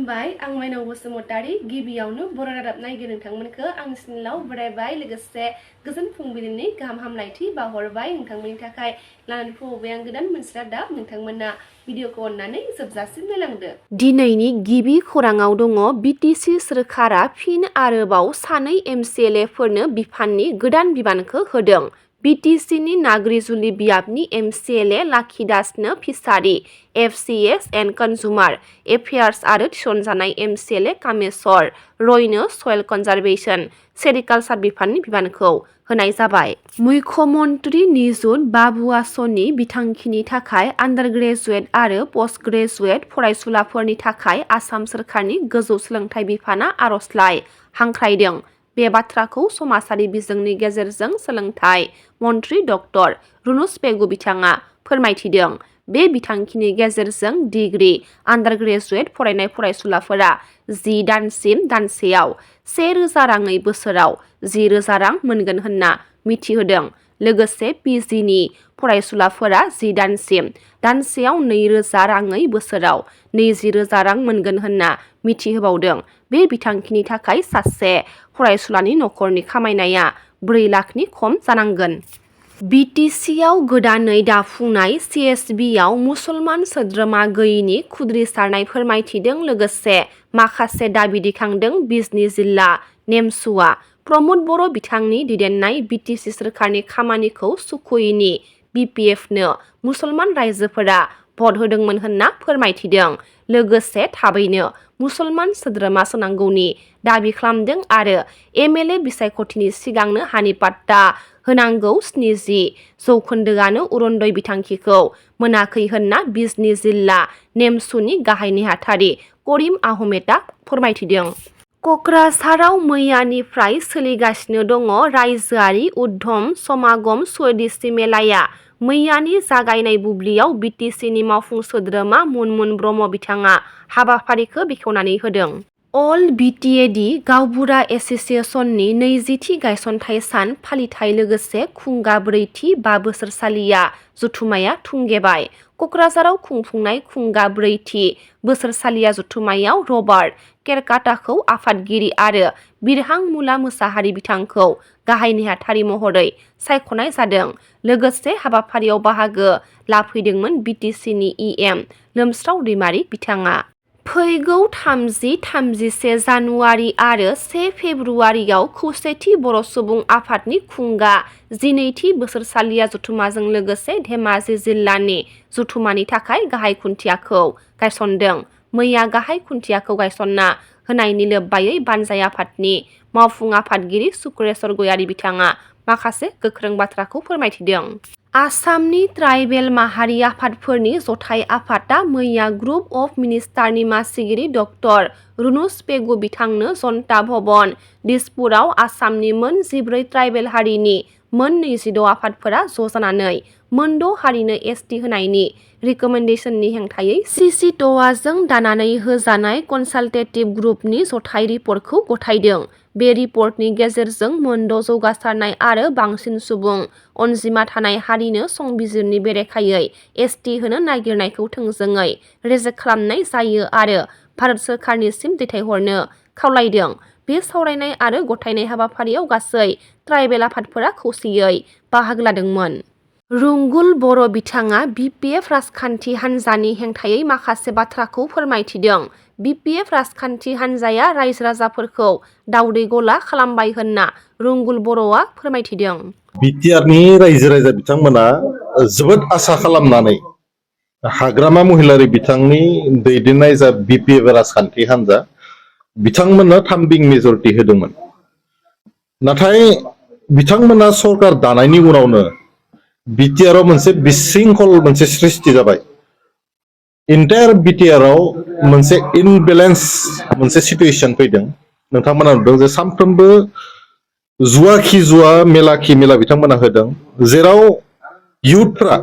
खुलुमबाय आं माइनाव बसुमतारी गिबियावनो बर' रादाब नायगिरि नोंथांमोनखौ आंनि चेनेलाव बरायबाय लोगोसे गोजोन फुंबिलिनि गाहाम हामलायथि बावहरबाय नोंथांमोननि थाखाय लानानै फैबाय आं गोदान मोनसे रादाब नोंथांमोना भिडिअखौ अननानै जोबजासिम नायलांदो। दिनैनि गिबि खौराङाव दङ बिटिसि सोरखारा फिन आरोबाव सानै एमसिएलएफोरनो बिफाननि गोदान बिबानखौ होदों। बिटिसिनि नाग्रिजुलि बियाबनि एमसिएलए लाखिदासनो फिसारि एफसिएस एन्ड कन्जुमार एफेयार्स आरो थिसनजानाय एमसिएलए कामेश्वर रयनो सयल कनजारभेशन सेरिकालचार बिफाननि बिबानखौ होनाय जाबाय। मुख्यमन्त्री निजुत बाबुआसनि बिथांखिनि थाखाय आन्डार ग्रेजुएट आरो पस्ट ग्रेजुएट फरायसुलाफोरनि थाखाय आसाम सोरखारनि गोजौ सोलोंथाइ बिफाना आर'जलाइ हांख्रायदों। बे बाथ्राखौ समाजारि बिजोंनि गेजेरजों सोलोंथाइ मन्थ्रि डक्टर रुनुस पेगु बिथाङा फोरमायथिदों। बे बिथांखिनि गेजेरजों डिग्री आन्डार ग्रेजुएट फरायनाय फरायसुलाफोरा 10 दानसिम दानसेयाव 1000 राङै बोसोराव 10,000 रां मोनगोन होनना मिथिहोदों। लोगोसे पिजिनि फरायसुलाफोरा 10 दानसिम दानसेयाव 2,000 राङै बोसोराव 20,000 रां मोनगोन होनना मिथिहोबावदों। बे बिथांखिनि थाखाय सासे फरायसुलानि नखरनि खामायनाया 4 लाखनि खम जानांगोन। बिटिसिआव गोदानै दाफुंनाय सिएसबिआव मुसलमान सोद्रोमा गैयैनि खुद्रिसारनाय फोरमायथिदों। लोगोसे माखासे दाबि दैखांदों। बिजनि जिल्ला नेमसुआ प्रमद बर' बिथांनि दैदेननाय बिटिसि सोरखारनि खामानिखौ सुखुयैनि बिपिएफनो मुसलमान रायजोफोरा भट होदोंमोन होनना फोरमायथिदों। लोगोसे थाबैनो मुसलमान सोद्रोमा सोनांगौनि दाबि खालामदों आरो एमएलए बिसायख'थिनि सिगांनो हानि पाट्टा होनांगौ 70% अरुणोदय बिथांखिखौ मोनाखै होनना बिजनि जिल्ला नेमसुनि गाहाय नेहाथारि करिम आहमेदा फोरमायथिदों। क'क्राझाराव मैयानिफ्राय सोलिगासिनो दङ रायजोआरि उद्धम समागम स्वदेशी मेलाया। मैयानि जागायनाय बुब्लियाव बिटिसिनि मावफुं सोद्रोमा मुनमुन ब्रह्म बिथाङा हाबाफारिखौ बेखेवनानै होदों। अल बिटिएडि गावबुरा एस'सिएशननि 20थि गायसनथाइ सान फालिथाय लोगोसे खुंगा 4थि 5 बोसोरसालिया जथुम्माया थुंगेबाय। क'क्राझाराव खुंफुंनाय खुंगा 4थि बोसोरसालिया जथुम्मायाव रबार्ट केरकाटाखौ आफादगिरि आरो बिरहां मुला मोसाहारि बिथांखौ गाहाय नेहाथारि महरै सायख'नाय जादों। लोगोसे हाबाफारियाव बाहागो लाफैदोंमोन बिटिसिनि इएम लोमस्राव दैमारि बिथाङा। फैगौ 30-31 जानुवारि आरो 1 फेब्रुवारियाव खौसेथि बर' सुबुं आफादनि खुंगा 12थि बोसोरसालिया जथुम्माजों लोगोसे धेमाजि जिल्लानि जथुम्मानि थाखाय गाहाय खुन्थियाखौ गायसनदों। मैया गाहाय खुन्थियाखौ गायसनना होनायनि लोब्बायै बानजाय आफादनि मावफुं आफादगिरि सुक्रेश्वर गयारि बिथाङा माखासे गोख्रों बाथ्राखौ फोरमायथिदों। आसामनि ट्राइबेल माहारि आफादफोरनि जथाइ आफादा मैया ग्रुप अफ मिनिस्टारनि मासिगिरि डक्टर रुनुस पेगु बिथांनो जनता भवन दिसपुराव आसामनि मोन 14 ट्राइबेल हारिनि मोन 26 आफादफोरा ज' जानानै मोन 6 हारिनो एसटि होनायनि रिकमेन्डेसननि हेंथायै सिसिट'वाजों दानानै होजानाय कनसालटेटिभ ग्रुपनि जथाइ रिपर्टखौ गथायदों। बे रिपर्टनि गेजेरजों मोन 6 जौगासारनाय आरो बांसिन सुबुं अनजिमा थानाय हारिनो संबिजिरनि बेरेखायै एसटि होनो नागिरनायखौ थोंजोङै रिजेक्ट खालामनाय जायो आरो भारत सोरखारनिसिम दैथायहरनो खावलायदों। बे सावरायनाय आरो गथायनाय हाबाफारियाव गासै ट्राइबेल आफादफोरा खौसेयै बाहागो लादोंमोन। रुंगुल बर' बिथाङा बिपिएफ राजखान्थि हान्जानि हेंथायै माखासे बाथ्राखौ फोरमायथिदों। बिपिएफ राजखान्थि हान्जाया रायजो राजाफोरखौ दावदै गला खालामबाय होनना रुंगुल बर'आ फोरमायथिदों। बिटिआरनि रायजो राजा बिथांमोना जोबोद आसा खालामनानै हाग्रामा महिलारि बिथांनि दैदेननाय जा बिपिएफ राजखान्थि हान्जा बिथांमोननो 3 बिं मेजरिटि होदोंमोन। नाथाय बिथांमोना सरकार दानायनि उनावनो बिटिआराव मोनसे बिशृंखल मोनसे सृष्टि जाबाय। इन्टायार बिटिआराव मोनसे इनबेलेन्स मोनसे सिटुएसन फैदों। नोंथांमोना नुदों जे सानफ्रोमबो जुवा खि जुवा मेला खि मेला बिथांमोना होदों, जेराव इयुथफ्रा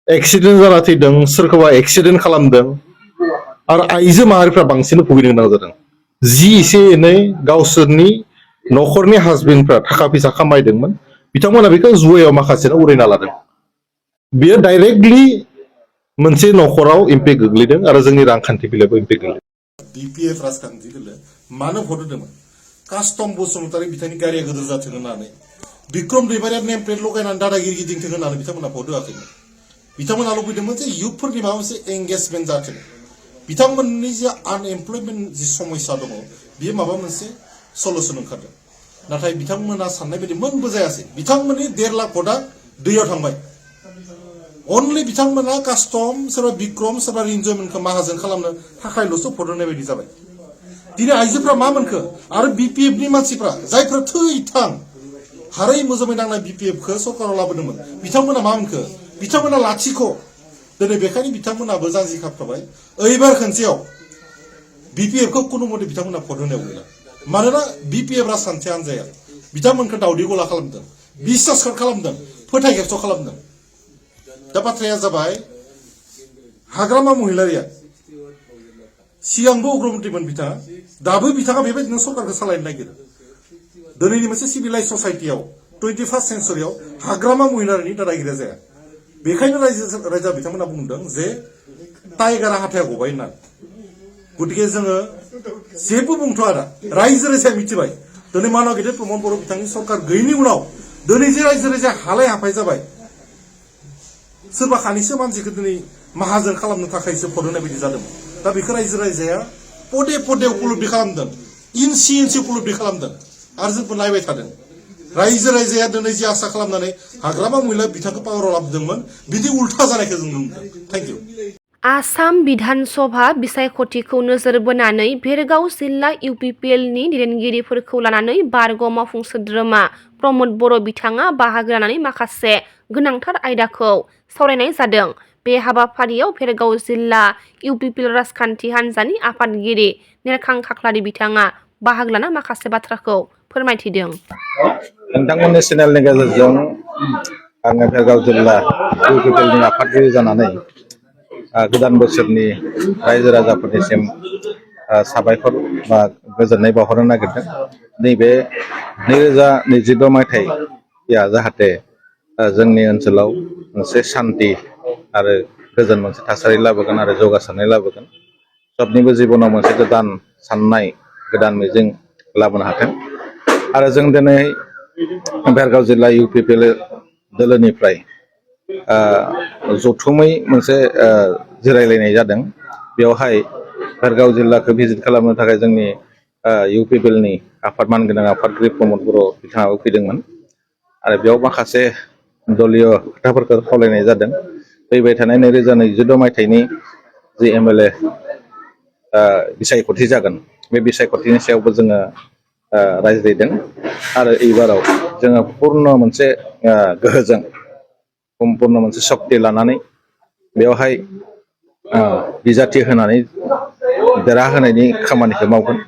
एक्सिडेन्ट जाना थैदों, सोरखौबा एक्सिडेन्ट खालामदों आरो आइजो माहारिफ्रा बांसिन भुगिनो गोनां जादों। जि एसे एनै गावसोरनि न'खरनि हासबेन्डफ्रा थाखा फैसा खामायदोंमोन बिथांमोना बेखौ जुवायाव माखासेनो उरायना लादों। बेयो डाइरेक्टलि मोनसे न'खराव इम्पेक्ट गोग्लैदों आरो जोंनि रांखान्थि बेलायावबो इम्पेक्ट गोग्लैदों। BPF राजखान्थि दोलो मानो भट होदोंमोन कास्टम बसुमतारी बिथांनि गारिया गोदोर जाथों होननानै बिक्रम दैमारिया नेम प्लेट लगायनानै दादागिरि गिदिंथों होननानै बिथांमोना भट होआखैमोन बिथांमोना लुबैदोंमोन जे इयुथफोरनि माबा मोनसे एंगेजमेन्ट जाथों बिथांमोननि जे आनएमप्लयमेन्ट जि समस्या दङ बियो माबा मोनसे सलुसन ओंखारदों नाथाय बिथांमोना साननाय बायदि मोनबो जायासै बिथांमोननि 1.5 लाख भटआ दैयाव थांबाय अनलि बिथांमोना कास्टम सोरबा बिक्रम सोरबा रिन्जयमोनखौ माहाजोन खालामनो थाखायल'सो भट होनाय बायदि जाबाय दिनै आइजोफ्रा मा मोनखो आरो बिपिएफनि मानसिफ्रा जायफ्रा थैथां हारै मोजाङै नांनाय बिपिएफखौ सरकाराव लाबोदोंमोन बिथांमोना मा मोनखो बिथांमोना लाथिख' दिनै बेखायनो बिथांमोनाबो जानजि खाफ्राबाय ओइबार खनसेयाव बिपिएफखौ खुनु मते बिथांमोना भट होनायाव गैला मानोना बिपिएफ राजखान्थि हान्जाया बिथांमोनखौ दावदै गला खालामदों बिश्वास खालामदों फोथायखेबस' खालामदों दा बाथ्राया जाबाय हाग्रामा महिलारिया सिगांबो उग्रमन्त्रिमोन बिथाङा दाबो बिथाङा बेबायदिनो सरकारखौ सालायनो नागिरो दिनैनि मोनसे सिभिलाइज ससाइटियाव 21st सेन्चुरियाव हाग्रामा महिलारिनि दादागिरिया जाया बेखायनो रायजोआ बिथांमोना बुंदों जे टाइगारा हाथाया गबाय होननानै गतिके जोङो जेबो बुंथ'आ दा रायजो राजाया मिथिबाय दिनै मानव गेदेर प्रमद बर' बिथांनि सरकार गैयैनि उनाव दिनै जे रायजो राजाया हालाय हाफाय जाबाय सोरबा खानैसो मानसिखौ दिनै माहाजोन खालामनो थाखायसो भट होनाय बायदि जादोंमोन दा बेखौ रायजो राजाया पदे पदे उपलब्धि खालामदों इन्सि इन्सि उपलब्धि खालामदों आरो जोंबो नायबाय थादों रायजो राजाया दिनै जे आसा खालामनानै हाग्रामा महिला बिथांखौ पावाराव लाबोदोंमोन बिदि उल्था जानायखौ जों नुदों थेंक इउ आसाम बिधानसभा बिसायख'थिखौ नोजोर बोनानै भेरगाव जिल्ला इउपिपिएलनि दैदेनगिरिफोरखौ लानानै बारग' मावफुं सोद्रोमा प्रमद बर' बिथाङा बाहागो लानानै माखासे गोनांथार आयदाखौ सावरायनाय जादों बे हाबाफारियाव भेरगाव जिल्ला इउपिपिएल राजखान्थि हान्जानि आफादगिरि नेरखां खाख्लारि बिथाङा बाहागो लाना माखासे बाथ्राखौ फोरमायथिदों नोंथांमोननि चेनेलनि गेजेरजों आङो भेरगाव जिल्ला इउपिपिएलनि आफादगिरि जानानै गोदान बोसोरनि रायजो राजाफोरनिसिम साबायखर बा गोजोननाय बावहरनो नागिरदों नैबे 2026 मायथाइया जाहाथे जोंनि ओनसोलाव मोनसे शान्ति आरो गोजोन मोनसे थासारि लाबोगोन आरो जौगासारनाय लाबोगोन सबनिबो जिबनाव मोनसे गोदान साननाय गोदान मिजिं लाबोनो हाथों आरो जों दिनै भेरगाव जिल्ला इउपिपिएल दोलोनिफ्राय जथुमै मोनसे जिरायलायनाय जादों बेवहाय भेरगाव जिल्लाखौ भिजिट खालामनो थाखाय जोंनि इउपिपिएलनि आफाद मानगोनां आफादगिरि प्रमद बर' बिथाङाबो फैदोंमोन आरो बेयाव माखासे दलीय खोथाफोरखौ खावलायनाय जादों फैबाय थानाय 2026 मायथाइनि जि एमएलए बिसायख'थि जागोन बे बिसायख'थिनि सायावबो जोङो रायज्लायदों आरो एबाराव जोङो पूर्ण मोनसे गोहोजों सम्पूर्ण मोनसे शक्ति लानानै बेवहाय बिजाथि होनानै देरहाहोनायनि खामानिखौ मावगोन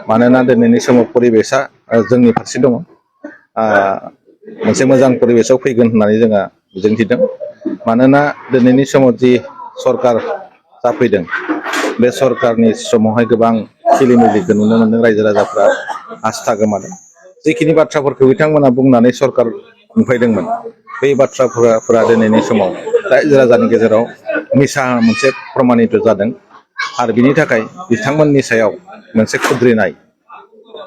मानोना दिनैनि समाव परिबेसा जोंनि फारसे दङ मोनसे मोजां परिबेसाव फैगोन होननानै जोङो मिजिंथिदों मानोना दिनैनि समाव जि सरकार जाफैदों बे सरकारनि समावहाय गोबां खिलिमिलिखौ नुनो मोनदों रायजो राजाफ्रा आस्था गोमादों जिखिनि बाथ्राफोरखौ बिथांमोना बुंनानै सरकार खुंफैदोंमोन बै बाथ्राफोरा दिनैनि समाव रायजो राजानि गेजेराव मिसा मोनसे प्रमानित जादों आरो बिनि थाखाय बिथांमोननि सायाव मोनसे खुद्रिनाय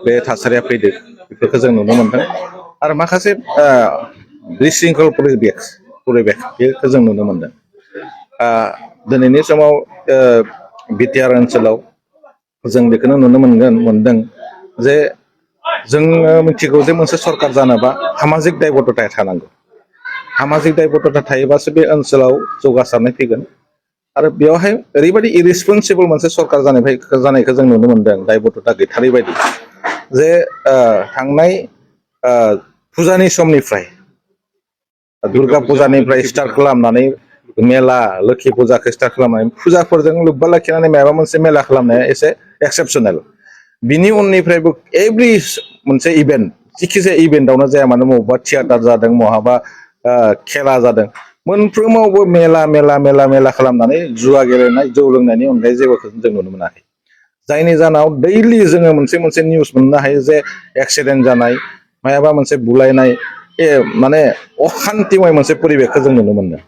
बे थासारिया फैदों बेफोरखौ जों नुनो मोनदों आरो माखासे बिशृंखल परिबेस बेखौ जों नुनो मोनदों दिनैनि समाव बिटिआर ओनसोलाव जों बेखौनो नुनो मोनदों जे जोङो मिथिगौ जे मोनसे सरकार जानोबा सामाजिक दायबद्धता थानांगौ सामाजिक दायबद्धता थायोबासो बे ओनसोलाव जौगासारनाय फैगोन आरो बेवहाय ओरैबायदि इरेसपन्सिबल मोनसे सरकार जानायखौ जों नुनो मोनदों दायबद्धता गैथारै बायदि जे थांनाय फुजानि समनिफ्राय दुर्गा फुजानिफ्राय स्टार्ट खालामनानै मेला लोखि फुजाखौ स्टार्ट खालामनानै फुजाफोरजों लोब्बा लाखिनानै माबा मोनसे मेला खालामनाया एसे एक्सेपसनेल बिनि उननिफ्रायबो एभ्रि मोनसे इभेन्ट जिखि जाया इभेन्टआवनो जाया मानो बबेबा थियेटार जादों बहाबा खेला जादों मोनफ्रोमावबो मेला खालामनानै जुवा गेलेनाय जौ लोंनायनि अनगायै जेबोखौ जों नुनो मोनाखै जायनि जाहोनाव दैलि जोङो मोनसे निउस मोननो हायो जे एक्सिडेन्ट जानाय मायाबा मोनसे बुलायनाय माने अखान्तिमय मोनसे परिबेखखौ जों नुनो मोनदों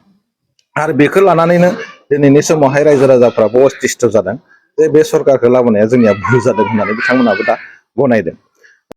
आरो बेखौ लानानैनो दिनैनि समावहाय रायजो राजाफ्राबो अस्तिष्ट जादों जे बे सरकारखौ लाबोनाया जोंनिया भुल जादों होननानै बिथांमोनाबो दा गनायदों।